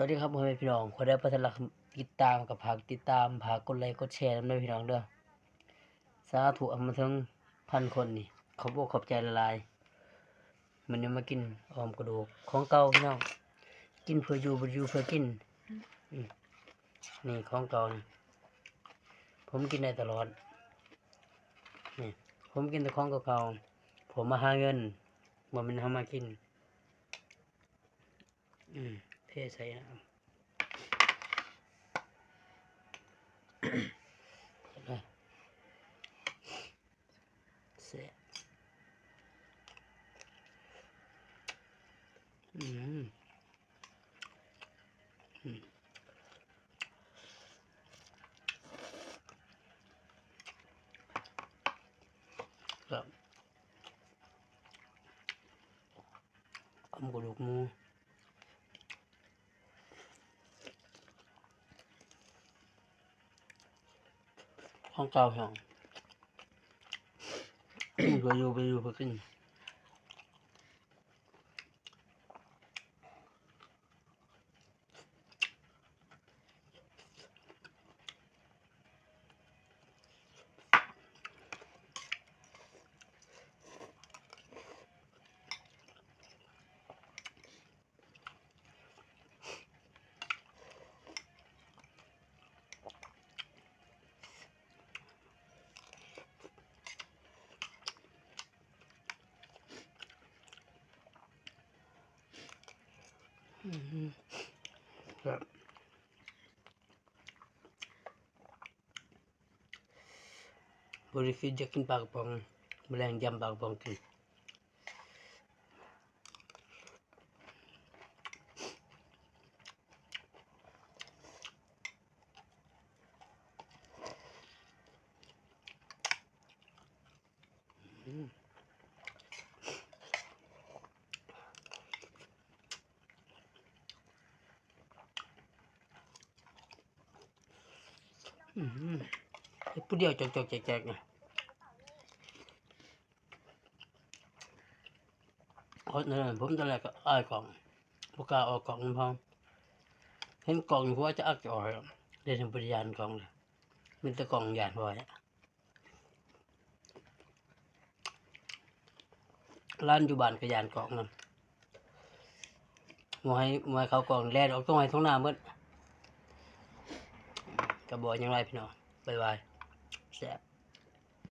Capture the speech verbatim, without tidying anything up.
สวัสดีครับพ่อแม่พี่น้อง คนใดบ่ทันละติดตามก็ฝากติดตาม ฝากกดไลค์กดแชร์นำเด้อพี่น้องเด้อ สาธุ เอามาถึงพันคนนี่ ขอบอกขอบใจหลายๆ มื้อนี้มากินอ่อมกระดูก ของเก่าพี่น้อง กินเพื่ออยู่ บ่อยู่เพื่อกิน อืม นี่ของเก่านี่ ผมกินได้ตลอด นี่ ผมกินแต่ของเก่าๆ ผมมาหาเงิน บ่แม่นเฮามากิน อืม เทใส่น้ำ แซ่บ อืม อืม ครับ อ่อมกระดูกหมู ของเก่าแฮง กินเพื่ออยู่ บ่อยู่เพื่อกิน อืม ครับ บ่ได้คิดอยากกินปลากระป๋อง มื้อแลงยำปลากระป๋องกิน อืม อืม เฮ็ดผู้เดียวจอกๆแจกๆนะ อดนั่นแหละ ผมตอนแรกก็อายกล้อง บ่กล้าออกกล้องนำพ่อ เห็นกล้องอยู่ หัวจะอักจะออก เดี๋ยวนี้บ่ได้ย้านกล้องเลย มีแต่กล้องย้านหัวเนี่ย หลานอยู่บ้านก็ย้านกล้องนำ บ่ให้ บ่ให้เข้ากล้อง แล่นออกตรงไฮ่ตรงนาหมด ก็บ่หยังหลายพี่น้อง บ๊ายบาย แซ่บ